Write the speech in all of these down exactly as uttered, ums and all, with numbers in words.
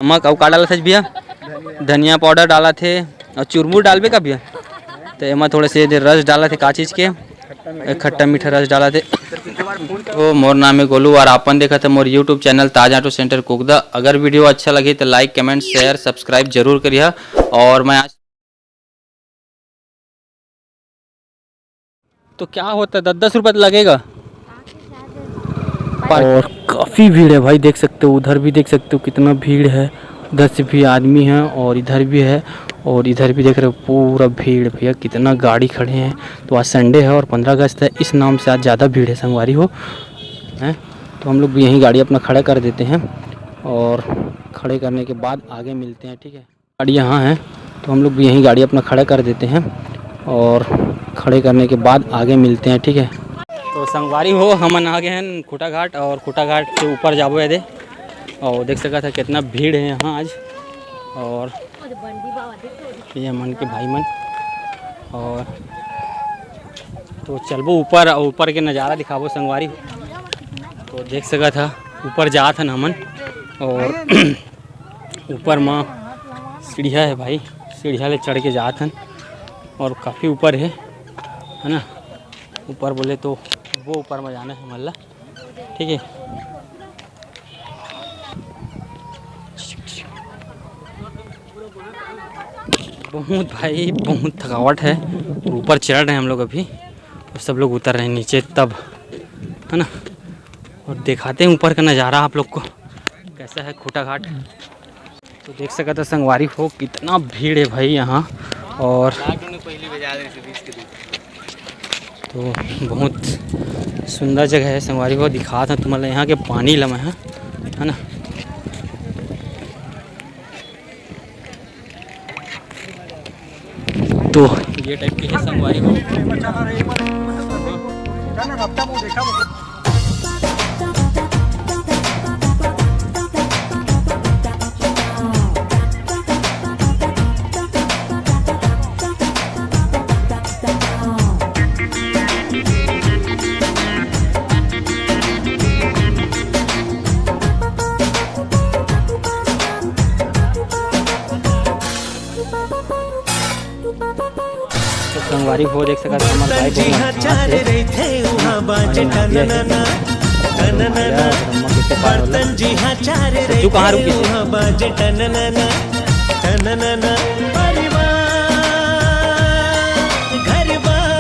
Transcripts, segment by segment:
नमक अउ का डालत हे भैया? धनिया पाउडर डालत हे। अउ चुरमुर डालबे का भैया? तो एमा थोड़े से दे रस डालत हे, का चीज के? एक खट्टा मीठा रस डालत हे। तो मोर नाम है गोलू और आपन देखत हे मोर YouTube चैनल ताज आटो सेंटर कुकदा। अगर वीडियो अच्छा लगे तो लाइक, कमेंट, शेयर, सब्सक्राइब जरूर करिहा। और मैं आज तो क्या होता है, दस दस रुपये तो लगेगा। और काफ़ी भीड़ है भाई, देख सकते हो, उधर भी देख सकते हो कितना भीड़ है। उधर से भी आदमी है और इधर भी है, और इधर भी देख रहे हो पूरा भीड़। भैया, कितना गाड़ी खड़े हैं। तो आज संडे है और पंद्रह अगस्त है, इस नाम से आज ज़्यादा भीड़ है संगवारी हो, हैं। तो हम लोग भी यहीं गाड़ी अपना खड़ा कर देते हैं और खड़े करने के बाद आगे मिलते हैं, ठीक है। गाड़ी यहाँ है, तो हम लोग भी यहीं गाड़ी अपना खड़ा कर देते हैं और खड़े करने के बाद आगे मिलते हैं, ठीक है। तो संगवारी हो, हमन आ गए हैं खूंटा घाट और खूंटा घाट से ऊपर जाबो एदे। और देख सकत हे कितना भीड़ है यहाँ आज। और ये मन के भाई मन, और तो चलबो ऊपर, ऊपर के नज़ारा दिखाबो संगवारी। तो देख सकत हे, ऊपर जात हन हमन। और ऊपर म सीढ़िया है भाई, सीढ़िया ले चढ़ के जात हन और काफ़ी ऊपर है, है ना। ऊपर बोले तो वो ऊपर म जाना है हमन ला, ठीक है। बहुत भाई, बहुत थकावट है। ऊपर चढ़ रहे हैं हम लोग अभी, और सब लोग उतर रहे हैं नीचे तब, है ना। और दिखाते हैं ऊपर का नज़ारा आप लोग को, कैसा है खूंटा घाट। तो देख सकत हे संगवारी हो, कितना भीड़ है भाई यहाँ। और तो बहुत सुंदर जगह है संगवारी हो, दिखात हँव तुमन ला यहाँ के पानी ला मैं ह, है ना। तो ये टाइप के है संगवारी हो। तो संगवारी हो देख सकत हे, हमर भाई बहुत मस्त हे। रहिथे उहाँ बाजे टन नन नन, टन नन नन। बर्तन जिहाँ चार रहिथे उहाँ बाजे टन नन नन, टन नन नन। परिवार, घर बार,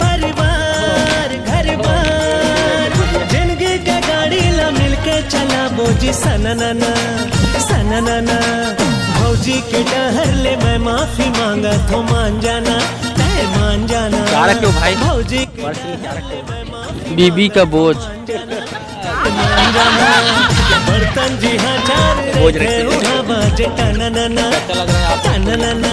परिवार, घर बार, जिंदगी के गाड़ी ला मिलके चलाबो जी सननना, सननना। भौजी के डहर ले मैं माफी मांगत हँव, मान जाना, तै मान जाना। क्या रखे हो भाई? भौजी के पर्स में क्या रखे हो? बीबी का बोझ। बर्तन जिहाँ चार बोझ रखे रखे हो। उहाँ बाजे टननना, कैसा लग रहा है आपको? टननना।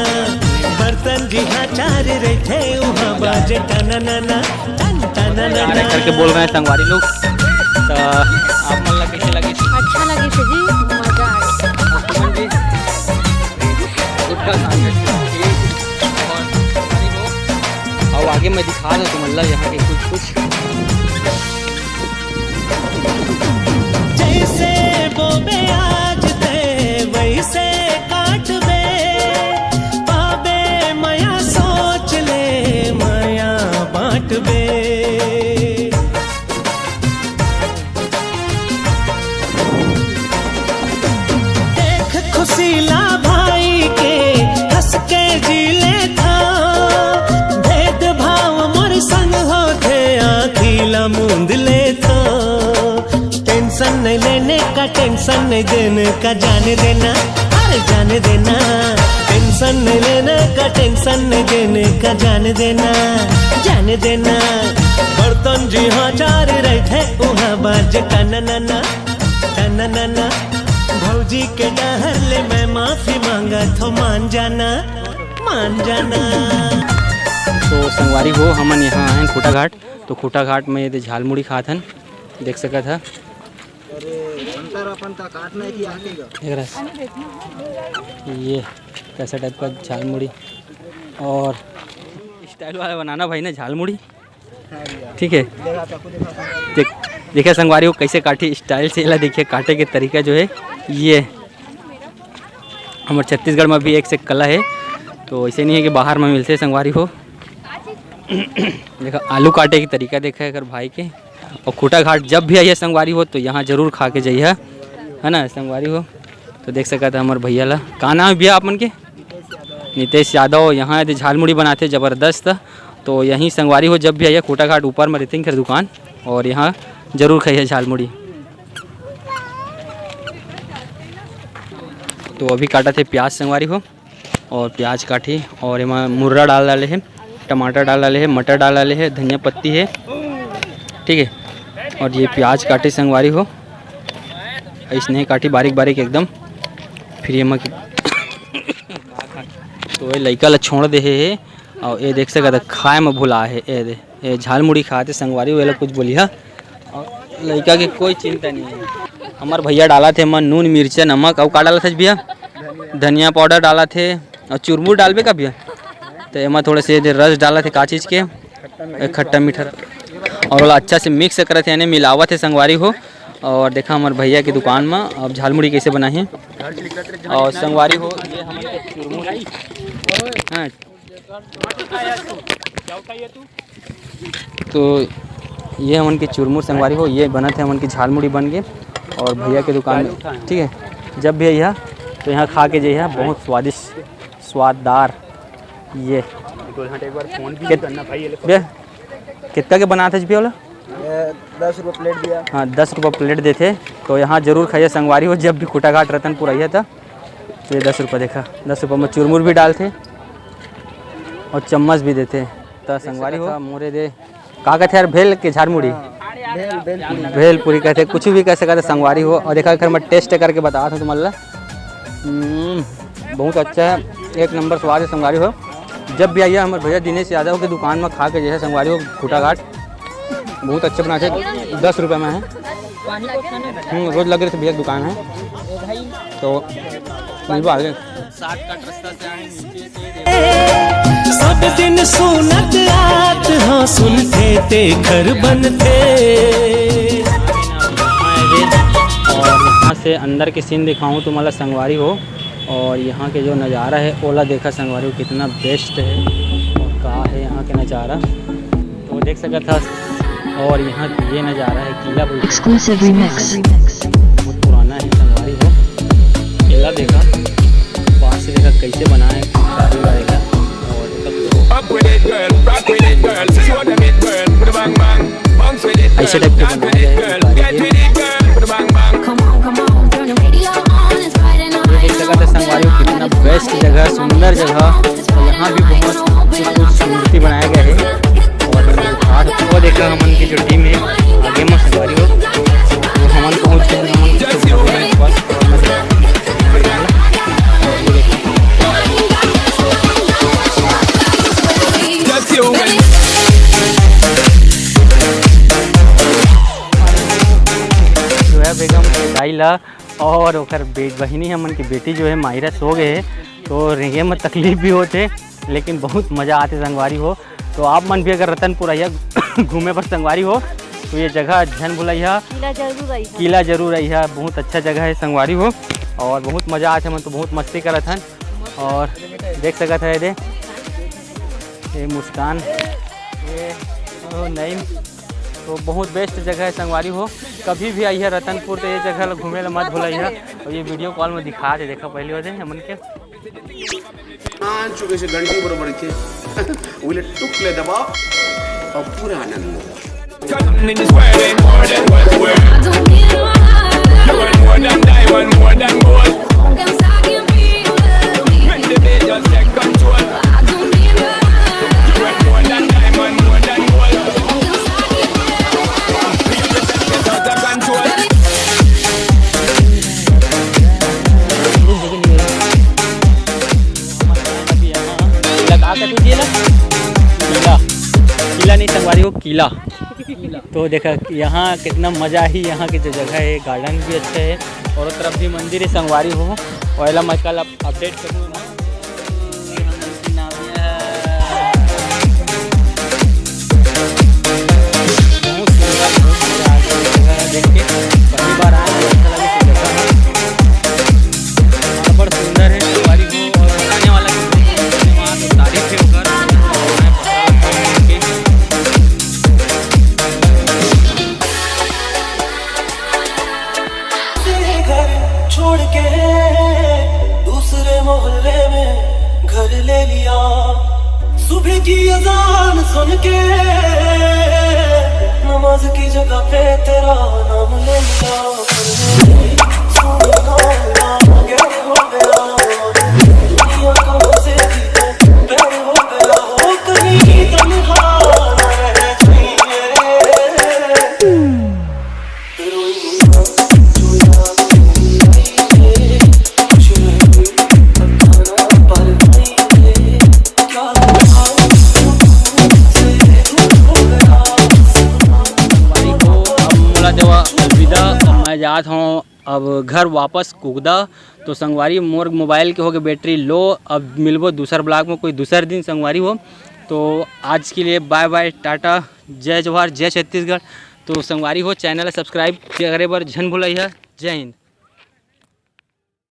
बर्तन जिहाँ चार रहिथे उहाँ बाजे टननना, टन टननना। करके बोल रहे हैं संगवारी लोग। तो आप मन ला कैसे लगिस? अच्छा लगिस जी, मजा आ गया। सुमन जी, गुटखा खा के। और अउ आगे मैं दिखा देंव तुमन ला यहाँ के कुछ कुछ। जैसे बोबे आज ते वैसे काटबे, पाबे मया सोच ले मया बाँटबे। देख खुशी ला भाई के हँस के जी लेथँव, भेदभाव मोर संग होथे आँखी ला मूंद लेथँव। टेंशन नहीं लेने का, टेंशन नहीं देने का, जाने देना, अरे जाने देना। टेंशन नहीं लेने का, टेंशन नहीं देने का, जाने देना, जाने देना। बर्तन जिहाँ चार रहिथे उहाँ बाजे टननना, टननना। भौजी के डहर ले मैं माफी मांगत हँव, मान जाना, मान जाना। तो संगवारी हो, हमन यहाँ आए हन खूंटा घाट। तो खूंटा घाट में ये दे झालमुड़ी खात हन, देख सकत ह। अरे, अंतर अपन का काटना है कि आगे का? देख रहा है? ये कैसा टाइप का झालमुड़ी और स्टाइल वाला बनाना भाई ने झालमुड़ी। ठीक है, देख। देखिए संगवारी हो, कैसे काटी style से, एला देखिए काटे के तरीका जो है, ये हमर छत्तीसगढ़ में भी एक से कला है, तो ऐसे नहीं है कि बाहर में मिलते संगवारी हो। देखा आलू काटे के तरीका देखा एकर भाई के। और खूंटाघाट जब भी आइए संगवारी हो तो यहाँ जरूर खा के जाइए, है ना संगवारी हो। तो देख सकत है हमर भैया ला, का नाम है भैया आप मन के? नितेश यादव। यहाँ यदि झालमुड़ी बनाते जबरदस्त, तो यहीं संगवारी हो जब भी आइए खूंटाघाट ऊपर में रहते हैं दुकान, और यहाँ जरूर खाइए झालमुड़ी। तो अभी काटा थे प्याज संगवारी हो, और प्याज काटी और एमा मुर्रा डाल डाले हे, टमाटर डाल डाले हे, मटर डाल डाले हे, धनिया पत्ती हे, ठीक है। और ये प्याज काटी संगवारी हो, इसने काटी बारीक बारीक एकदम। फिर ये मा तो ये लइका ला छोड़ दे हे, और ये देख सकत खाए में भुला हे। ये दे, ये झालमुड़ी खाते संगवारी हो, एला कुछ बोलिहा। और लइका के कोई चिंता नहीं है। हमार भैया डाला थे एमा नून, मिर्चा, नमक, और का डाला थे भैया? धनिया पाउडर डाला थे। और चुरमुर डालबे का भैया? तो एमा थोड़े से रस डाला थे, का चीज़ के? ए, खट्टा मीठा। और ओला अच्छा से मिक्स करत हे, यानी मिलावत हे संगवारी हो। और देखा हमार भैया की दुकान में अब झालमुड़ी कैसे बना है। और संगवारी हो, ये हमन के चुरमुर, हाँ, तो ये हमन के चुरमुर संगवारी हो, ये बनत हे हमन की झालमुड़ी बन के। और भैया के दुकान में, ठीक है, जब भी अइहा तो यहाँ खा के जइहा, बहुत स्वादिष्ट, स्वाददार। ये कितना के बनात हे जी भैया? ये दस रुपये प्लेट दिया। हाँ, दस रुपये प्लेट देते। तो यहाँ जरूर खाइए संगवारी हो, जब भी खूंटाघाट रतनपुर आइए तो। तो ये दस रुपये देखा, दस रुपये में चुरमुर भी डालते और चम्मच भी देते। तो संगवारी हो, मोरे दे, का कहते यार, भेल के झालमुड़ी? भेल, भेल पूरी। भेल पूरी कहते, कुछ भी कह सकते संगवारी हो। और देखा, एकर मैं टेस्ट करके बता था तुमन ला। हम्म, बहुत अच्छा है, एक नंबर स्वाद है संगवारी हो। जब भी आइए हमारे भैया दिनेश यादव की दुकान में खा के जैसे संगवारी हो, खूंटाघाट बहुत अच्छा बनाते, दस रुपये में है। हम्म, रोज लगे रहे भैया की दुकान है, तो मिलवा आगे। सब दिन सुनत आत हँव, सुनथे तेखर बनथे। और यहाँ से अंदर के सीन दिखाऊँ तुम्हारा संगवारी हो, और यहाँ के जो नज़ारा है ओला देखा संगवारी हो, कितना बेस्ट है और का है यहाँ के नज़ारा। तो देख सकत हस, और यहाँ के ये नज़ारा है किला बोलते हैं। Exclusive remix। बहुत पुराना है संगवारी हो। किला देखा, पास से देखा कैसे बना है कारीगरी का। और देखा तो Up with it, girl, rock with it, girl, show them it, girl, put a bang bang, bounce with it, girl, ऐसे टाइप के बनाए गए हैं कारीगरी। Get with it, girl, put a bang bang। Come on, come on, turn the radio on, it's Friday night। ये देख सकत है संगवारी हो, कितना बेस्ट जगह, सुंदर जगह। तो यहाँ भी बहुत खूबसूरती बनाया गया है। और आज वो देखा हमन की जो टीम है आगे में संगवारी हो, वो हमन पहुँच गए, हमन के बस। जोया बेगम के दाई ला और ओकर बे-, बहिनी हमन के बेटी जो है माहिरा सो गए है, तो रेंगे में तकलीफ भी होते, लेकिन बहुत मज़ा आते संगवारी हो। तो आप मन भी अगर रतनपुर आइया घूमे बर संगवारी हो, तो ये जगह झन भुलइहा, किला जरूर आइहा। किला जरूर आइहा, बहुत अच्छा जगह है संगवारी हो, और बहुत मज़ा आते, हमन तो बहुत मस्ती करत हन। और देख सकत है दे, ये मुस्कान, ये, ओ, नईम, तो बहुत बेस्ट जगह है संगवारी हो। कभी भी आइहा रतनपुर तो ये जगह ला घूमे ला मत भुलइहा। और ये वीडियो कॉल में दिखा दे, देखा पहली बार हमन के। मान चुके से घंटी बरोबर के। उले टुक ले दबाओ और पूरा आनंद लो। किला का कथे जी ला? किला, किला नहीं संगवारी हो, किला। तो देखा यहाँ कितना मज़ा ही, यहाँ की जो जगह है, गार्डन भी अच्छा है और उस तरफ भी मंदिर है संगवारी हो। और एला मैं कल अप-, अपडेट करूँगा। बहुत सुंदर, बहुत मज़ा आ गया। देख के पहली बार आए, बहुत अच्छा लगे, तो जगह है। और बड़ सुंदर है, संगवारी हो, और बताने वाला भी बहुत सुंदर है, वहाँ तो तारीफ है ओकर। से घर छोड़ के दूसरे मोहल्ले में घर ले लिया। सुबह की अजान सुन के नमाज की जगह पे तेरा नाम ले लिया। सोने का नाम गैर हो गया, दुनिया का मजे की तो बैर हो गया। हो कहीं तन्हा ना रह जाइए। संगवारी हो, अब मोला देवा अलविदा, अब मैं जात हूँ अब घर वापस कुकदा। तो संगवारी, मोर मोबाइल के होगे बैटरी लो, अब मिलबो दूसर ब्लॉग में कोई दूसर दिन संगवारी हो। तो आज के लिए बाय बाय, टाटा, जय जोहार, जय छत्तीसगढ़। तो संगवारी हो, चैनल सब्सक्राइब करे बर झन भुलइहा। जय हिंद।